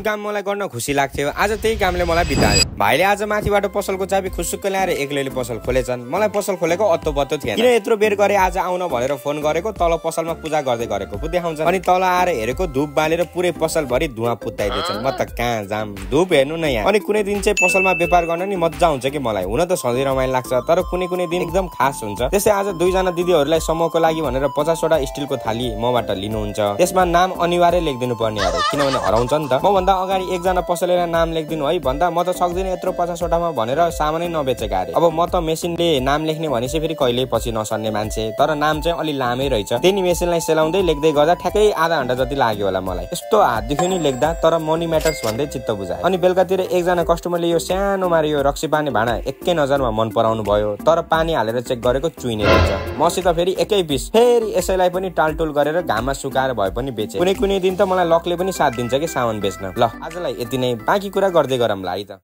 काम मलाई गर्न खुसी लाग्थ्यो, आज त्यही कामले मलाई बितायो। भाइले आज माथिबाट पसलको चाबी खुसुक्क ल्याएर एक्लैले पसल खोलेछन्। मलाई पसल खोलेको अत्तो पत्तो थिएन। किन यत्रो बेर गरे आज आउन भनेर फोन गरेको, तल पसलमा पूजा गर्दै गरेको पो देखाउँछ। अनि तल आएर हेरेको धूप बालेर पुरै पसल भरि धुवा पुत्ताइदिएछन्। म त कहाँ जाम, धूप हेर्नु न यहाँ। अनि कुनै दिन चाहिँ पसलमा व्यापार गर्न नि मज्जा हुन्छ कि मलाई। हुन त सधैँ रमाइलो लाग्छ, तर कुनै दिन एकदम खास हुन्छ। त्यसै आज दुईजना दिदीहरूलाई समूहको लागि भनेर 50 वटा स्टिलको थाली मबाट लिनुहुन्छ। त्यसमा नाम अनिवार्य लेखिदिनु पर्ने अरे, किनभने हराउँछ नि त। म भन्दा अगाडि एकजना पसलेले नाम लेखिदिनु है भन्दा म त सक्दिनँ यत्रो 50 वटामा भनेर सामानै नबेचेका अरे। अब म त मेसिनले नाम लेख्ने भनेपछि फेरि कहिल्यै पछि नसर्ने मान्छे, तर नाम चाहिँ अलि लामै रहेछ। त्यही मेसिनलाई सेलाउँदै लेख्दै गर्दा ठ्याक्कै आधा घण्टा जति लाग्यो होला मलाई। यस्तो हात दुख्यो नि लेख्दा, तर मनी म्याटर्स भन्दै चित्त बुझायो। अनि बेलुकातिर एकजना कस्टमरले यो सानो मारे यो रक्सी पानी भाँडा एकै नजरमा मन पराउनु भयो, तर पानी हालेर चेक गरेको चुइने रहेछ। मसित फेरि एकै पिस फेरि यसैलाई पनि टालटुल गरेर घाममा सुकाएर भए पनि बेचे। कुनै दिन त मलाई लकले पनि साथ दिन्छ कि सामान बेच्न। ल आजलाई यति नै, बाँकी कुरा गर्दै गरौँला है त।